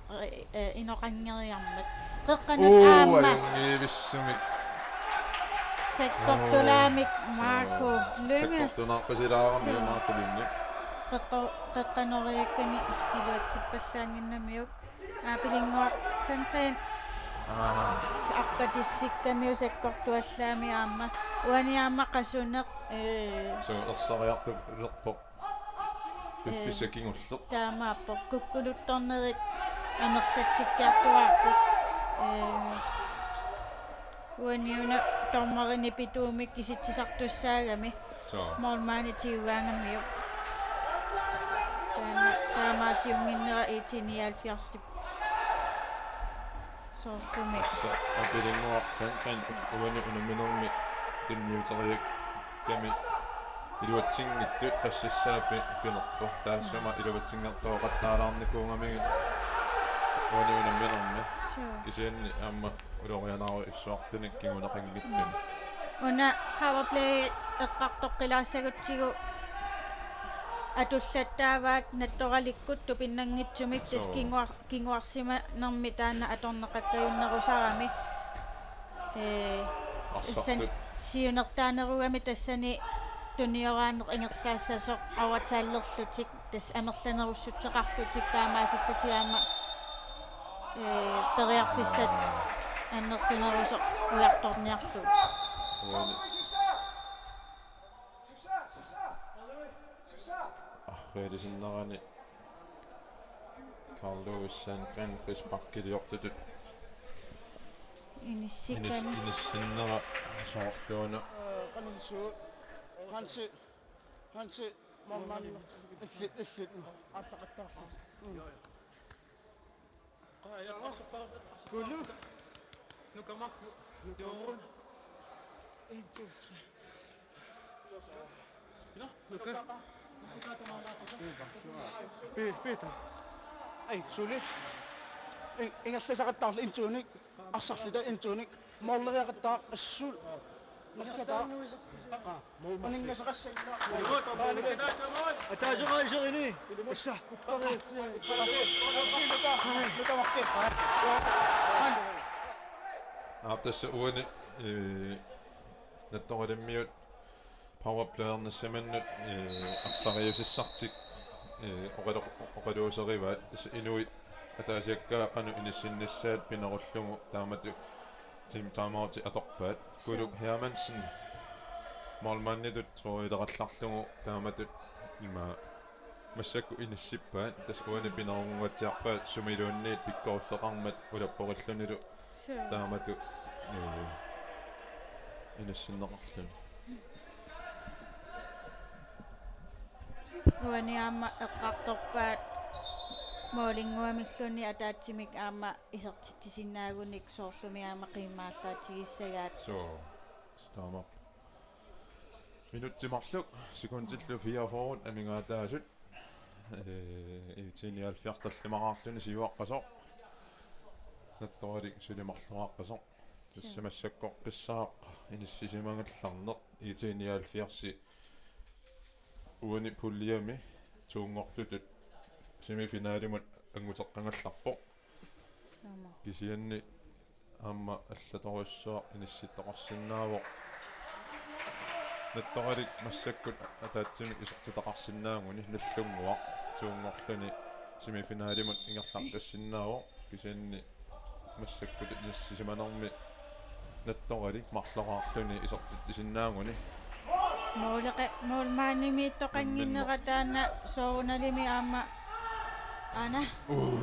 ee, inoqanngeriarmat. Qeqqanut aamma. Uu, ajunngivissumik. Sakkortulaamik Marco Lynge. Sakkortunaarpasilaaramiuk Marco Lynge. Qeqqo-, qeqqanoriakkani iluatsippallaannginnamiuk. Aapilinnguaq Sandgren. Aa. Arpatissikkamiuk sakkortuallaamik aamma. Uani aamma qasuneq, ee. Suu, ersariartulerpoq. Piffissaq kingulleq. Taamaappoq kukkuluttornerit amerlatsikkiartuaarput. Ee, uani una dommerini pituumik kisitsisartussaagami. Suu. Målmandi tigugaangamiuk. Taama-, taamaasiunnginnera IT nioghalvfjerdsip. Soorlumi. Tassa Apilinnguaq Sandgreen uani unamminermi tunniuteriakkami iluatsinngitsut qassissaappi pinerpoq. Taassuma iluatsinngitsoortaqattaalaarnikuugamigit uani unamminermi. Suu. Kisianni aamma ulorianarujussuartunik kinguneqanngitsumik. Una powerplay eqqartoqqilaassagutsigu atullattaavaat Nattoralikkut tupinnanngitsumik tassa. Suu. Kinguar-, kinguarsimanermi taanna atorneqakkajunnerusarami. Ee, arsartut. Tassani siunertaanerugami tassani tunioraaneq ingerlaassasoq avataallerlutik tassa amerlanerussutseqarlutik taamaasillutik aamma, ee, periarfissat annertunerusoq ujartorniarlugu. Uani. Arriilisinnerani Carl Lewis Sandgreen frisparkiliortutut. Inissikami. Inis-, inissinnera soorluuna. Hansi, Hansi, målmanden. Illit, illit. Aallaqattaarlugu. Mm. Kulu. Nuka Mark. Nuka Mark. En, to, tre. Pe-, Peter. Ai, suli. In-, ingerlasaqattaarlu en to-nik. Arsarluta en to-nik. Måleriaqattaaq assut. Nakkataaq. Aa, målmand. Aningaasaqassanngilaq. Ataaseq iserini. Tassa. Aap, tassa uani, ee, Nattoralimmiut powerplayernissamannut, ee, arsariusissartik, ee, oqalu-, oqaluuserivaat. Tassa inuit ataasiakkaat qanoq inissinnissaat pinerullugu taamatut team timeouti atorpaat. Kuluk Hermansen målmanditut truilerallarlugu taamatut ima massakkut inissippaat. Tassa uani pinerunnguatsiarpaat sumiluunniit pikkoriffeqarmat ulapporillunilu. Suu. Taamatut, ee, inissinneqarluni. Uani aamma eqqartorpaat målinnguamilluunniit ataatsimik aamma isertitsisinnaagunik soorlumi aamma qiimmaallatigissagaat. Suu. Taama. Minutsit marluk, sekundillu fireogfyrre amigaataasut. Ee, IT nioghalvfjerds tallimaqarluni siuaqqasoq. Nattoralik suli marloqaqqasoq. Tassa massakkorpiaq inissisimagallaarneq IT nioghalvfjerds uani puljemi toonngortutut semifinalimut anguteqqagallarpoq. Aamma. Kisianni aamma allatorujussuaq inissittoqarsinnaavoq. Nattoralik massakkut ataatsimik isertitaqarsinnaaguni Nallunnguaq toonngorluni semifinalimut ingerlaqqissinnaavoq. Kisianni massakkut inissisimanermi Nattoralik marloraarluni isertitsisinnaaguni. Målmandimiittoqannginnera taanna soorunalimi aamma aana. Uh.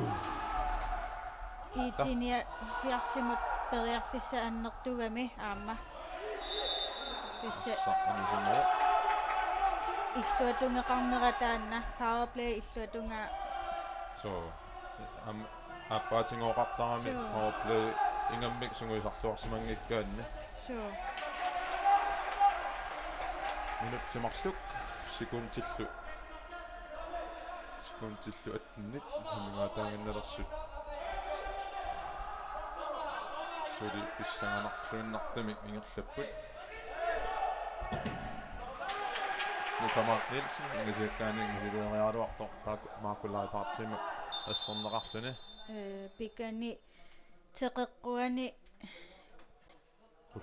IT nioghalvfjerdsimut periarfissaq annertugami aamma. Tassa. Sa-, anisimu. Illuatungeqarnera taanna, powerplay illuatungaa. Suu. Am-, aappaatigooqartarami. Suu. Powerplay ingammik sungiusarluarsimanngikkaanni. Suu. Minutsit marluk sekundillu. Sekundillu attenit amigaataaginnalersut. Suli pissanganarluinnartumik ingerlapput. Nuka Mark Nielsen, ingasiakkaanni ingasiliariaraluartoq, Mark-, Markulaartaartima asserneqarluni. Ee, pikani teqeqquani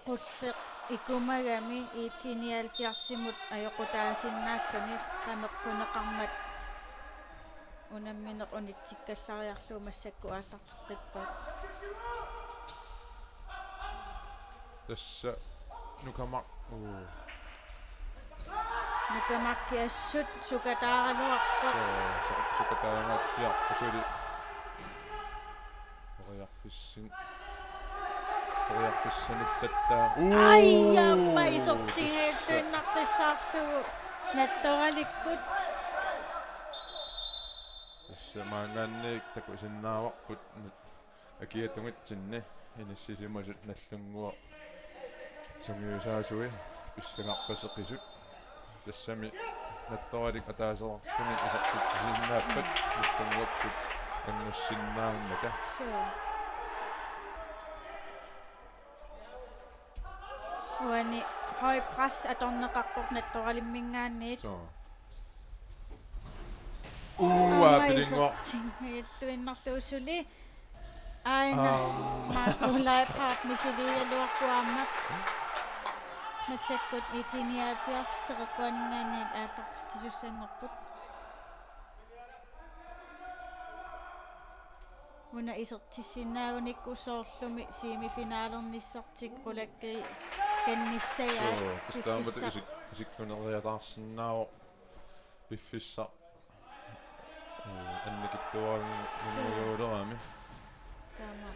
qulleq ikumagami IT nioghalvfjerdsimut ajoqutaasinnaalluni qameqquneqarmat unammineq unitsikkallariarlugu massakkut aallarteqqippaat. Tassa Nuka Mark. Uu. Nuka Mark assut sukataaraluarpoq. Suu, su-, sukataangaatsiarpoq suli. Oriarfissin-, oriarfissanuttatta. Uu! Ai, aamma isertigiilluinnaqqissaarlugu Nattoralikkut. Tassa maanngaanniit takusinnaavarput. Akiatungitsinni inissisimasut Nagdlunguaq sungiusaasui pissangarpaseqisut. Tassami Nattoralik ataaseqarluni isertitsisinnaappat Nagdlunguakkut angussinnaammata. Suu. Uani høj pres atorneqarpoq Nattoralimminngaanniit. Suu. Uu, aamma Aapilingua. Isertinngilluinnarlugu suli. Aana. Aa. Marco Leibhardt misiliigaluarpoq aamma. Massakkut IT nioghalvfjerds teqeqquaninngaanniit aallartitsisussanngorput. Una isertissinnaagunikku soorlumi semifinalernissartik qulakkeernissaat. Suu, tassa taamatut piffissaq. Isik-, isikkuneriataarsinnaavoq piffissaq. Ee, annikitsuarami. Suu. Mingujuulerami. Taama.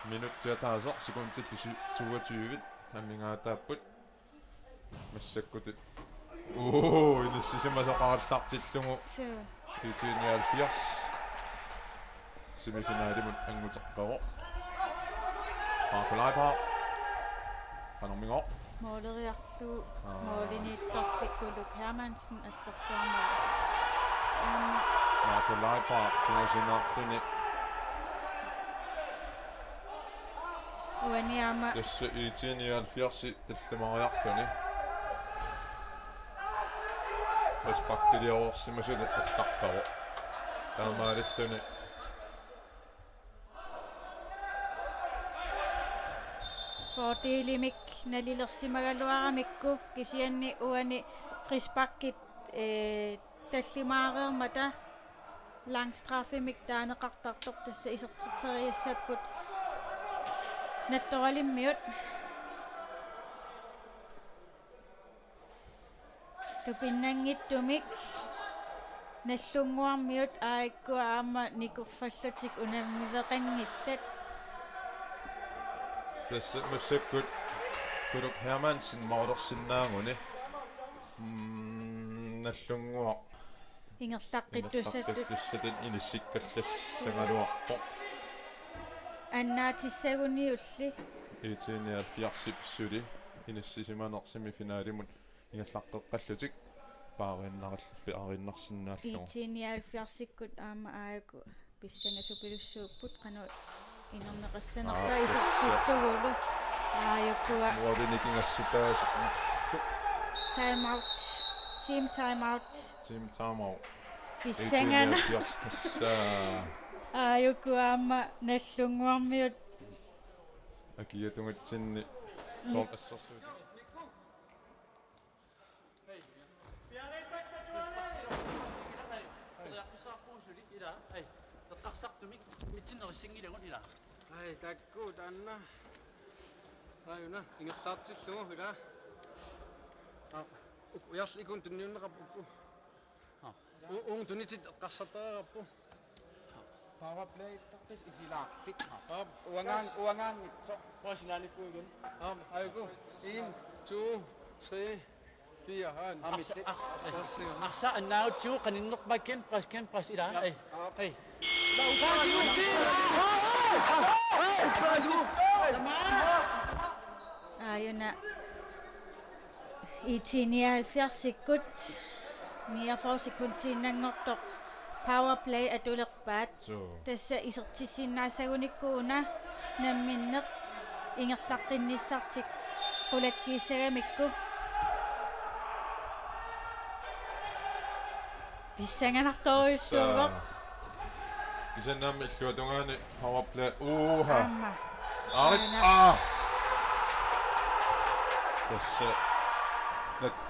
Minutsit ataaseq sekundillu si-, toogtyve amigaataapput. Massakkutut. Uu, inissisimasaqarallartillugu. Suu. IT nioghalvfjerds. Semifinalimut anguteqqavoq. Marco Leibhardt. Qanormigooq. Måleriarlugu. Aa. Målimiittarfik Kuluk Hermansen asserluarneq. Aamma. Marco Leibhardt kingusinnerulluni. Uani aamma. Tassa IT nioghalvfjerds tallimariarluni. Frisparkiliorsimasuli allaqqavoq. Taamaalilluni. Fordelimik nalilersimagaluaramikku kisianni uani frisparkit, ee, tallimaareermata langstraffemik taaneqartartoq tassa isertitseriassapput Nattoralimmiut. Tupinnanngitsumik Nagdlunguarmiut aajuku aamma nikorfallatik unammiveqanngillat. Tassa massakkut Kuluk Hermansen målersinnaaguni. Mm, Nagdlunguaq. Ingerlaqqittussatut. Ingerlaqqittussatut inissikkallassagaluarpoq. Annaatissaguniulli. IT nioghalvfjerdsip suli inissisimaneq semifinalimut ingerlaqqeqqallutik paariinnaral-, paariinnarsinnaallugu. IT nioghalvfjerdsikkut aamma aajuku pissangasupilussuupput qanoq inerneqassanerpaa. Aa, isertillugulu. Aajukua. Muavinik ingassitaas. Time out. Team time out. Team time out. Pissangana. IT nioghalvfjerds. Aajukua aamma Nagdlunguarmiut. Akiatungitsinni. Soorlu assersuutit. Periarfissaqarpugut suli ilaa. Ai. Eqqarsartumik mitsinnerissinngilakku ilaa. Ai, taakku taanna. Ai, una ingerlaartillugu ilaa. Aa. Uk-, ujarli ikun tunniunneqarpoq uku. Aa. U-, uunga tunitit eqqarsartariaqarpoq. Power play-illarpis isilaarlik. Aap, uangaan-, uangaanngitsoq. Power sinaalikkuigun. Aap, aajukua. En, to, tre, fire, han. Aap, arsa-, ar-, arsa-, arsa annaagutsigu qaninnerpaat, genpres, genpres ilaa. Ja. Ei. Aap. Ei. Aajuna. IT nioghalvfjerdsikkut niogfyrre sekundiinnanngortoq powerplay atulerpaat. Suu. Tassa isertissinnaassagunikku una namminneq ingerlaqqinnissartik qulakkiissagamikku. Pissanganartorujussuuvoq. Tassa. Kisianni aamma illuatungaani powerplay. Uha. Aamma. Aarit. Aana. Aa. Tassa. Nat-.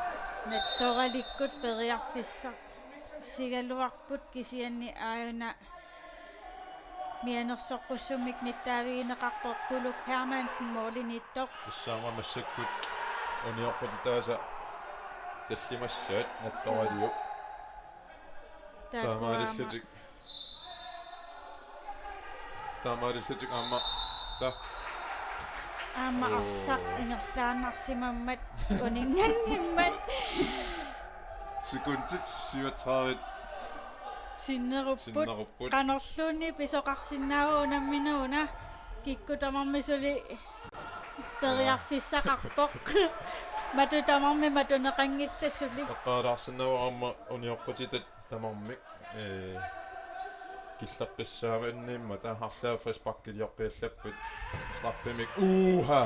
Nattoralikkut periarfissarsigaluarput kisianni aajuna mianersoqqussummik nittaavigineqarpoq Kuluk Hermansen målimiittoq. Tassaana massakkut uniorpatitaasa tallimassaat Nattoraliup. Taakku aamma. Taamaalillutik. Taamaalillutik aamma. Ta-. Aamma. Oo. Arsaq ingerlaannarsimammat uninnganngimmat. Sekundit syvogtredive. Sinnerupput. Sinnerupput. Qanorluunniit pisoqarsinnaava unammineq una? Kikkut tamarmik suli periarfissaqarpoq. Matut tamarmik matuneqanngillat suli. Eqqaalaarsinnaavoq aamma unioqqutitat tamarmik, ee, killeqqissaamaniimmata, arlaat frisparkiliorpiallapput. Straffemik. Uha!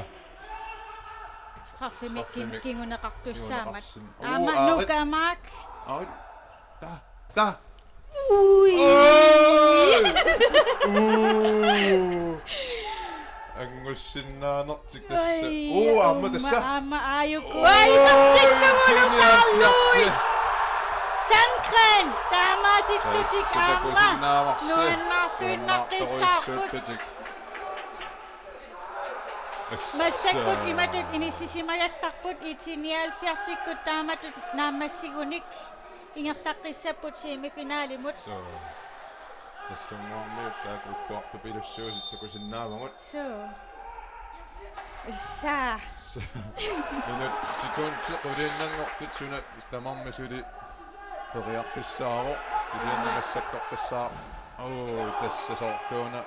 Straffemik kin-, straffemik kinguneqartussaammat. Kinguneqarsin-, aamma uu, aarit. Nuka Mark. Aarit. Ta, ta. Ui. Oi! Uu. Angussinnaanertik tassa. Oi, uu, aamma tassa. Aamma aajuku. Uu, ai, isertillugu Junior Lukas Pierce. Sandgren, taamaasillutik tassa aamma. Takusinnaavarsi. Nuannaarsuinnaqqissaarput. Nuannaartorujussuullutik. Massakkut imatut inissisimagallarput, IT nioghalvfjerdsikkut taamatut naammassigunik ingerlaqqissapput semifinalimut. Suu. Tassungaarmiut taakku ukkuartup ilussuusut takusinnaavagut. Suu. Issa. Minut sekundi quliinnanngortut suna tamarmi suli periarfissaavoq. Kisianni massakkorpassaaq. Uu, tassa soorluuna.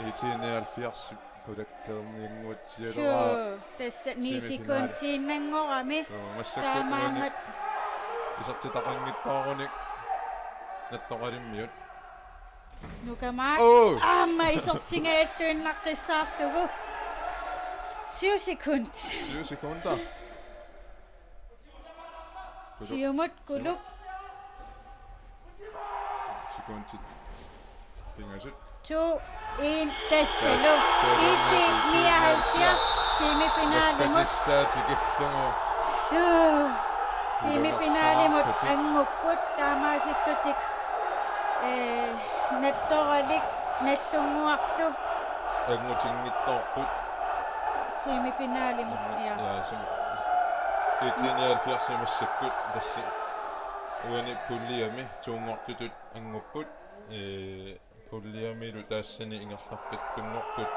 IT nioghalvfjerds qulakkeerniannguatsialeraat. Suu, tassa ni semifinale. Sekundiinnanngorami. Suu, massakkut taamaammat uani isertitaqanngitsoorunik Nattoqalimmiut. Nuka Mark. Uu. Aamma isertingajalluinnaqqissaarlugu. Syv sekund. Syv sekunder. Kuluk. Siumut, Kuluk. Sekundit pingasut. To, en, tassalu. Tassalu. IT nioghalvfjerds semifinalimut. Nakkatissaa tikillugu. Suu. Semifinalimut angupput, taamaasillutik, ee, Nattoralik Nagdlunguarlu angutinngitsoorput. Semifinalimut, ja. Ja, sum-, IT nioghalvfjerds massakkut tassa uani puljemi tuunngortutut angupput, ee, puljemilu taassani ingerlaqqittunngorput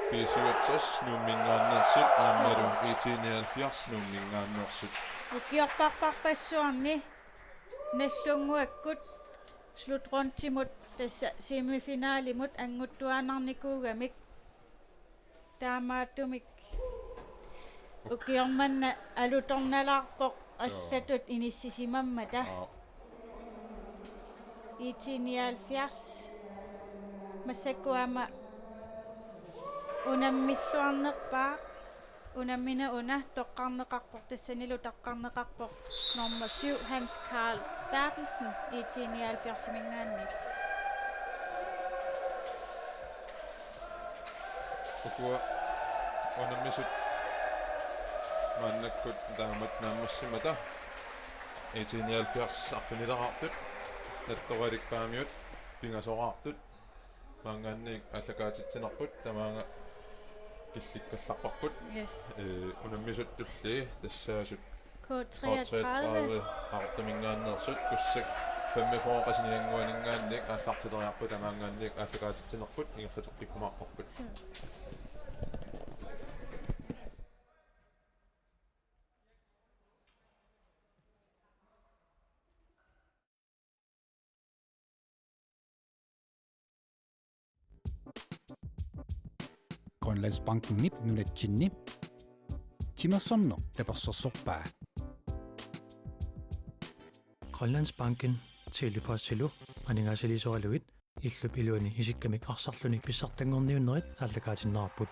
B syvogtres Nuumminngaanneersut aammalu IT nioghalvfjerds Nuumminngaanneersut. Ukiorparparpassuarni Nagdlunguakkut slutrundimut tassa semifinalimut anguttuaannarnikuugamik. Taamaattumik ukioq manna alutornalaarpoq. Suu. Allatut inissisimammata. Aa. IT nioghalvfjerds. Massakkut aamma unammilluarnerpaaq. Unammineq una toqqarneqarpoq, tassanilu toqqarneqarpoq nummer syv, Hans Karl Berthelsen, IT nioghalvfjerdsiminngaanniit. Ukua unammisut maannakkut taamatut naammassimmata IT nioghalvfjerds arfinileraartut, Nattoralik Paamiut pingasoraartut. Maanngaanniit aallakaatitsinerput tamaanga killikkallarparput. Yes. Ee, unammisut tulliit tassaasut K treogtredive. K treogtredive Qaqortuminngaanneersut, Kussak femogfyrre Qasigiannguaninngaanniit aallartileriarput, tamaanngaanniit aallakaatitsinerput ingerlateqqikkumaarparput. Suu. Grønlandsbankenip nunatsinni timersorneq tapersersorpaa. Grønlandsbanken Tele-Postilu aningaasaliisoralugit illup iluani isikkamik arsarluni pissartanngorniunnerit aallakaatinneqarput.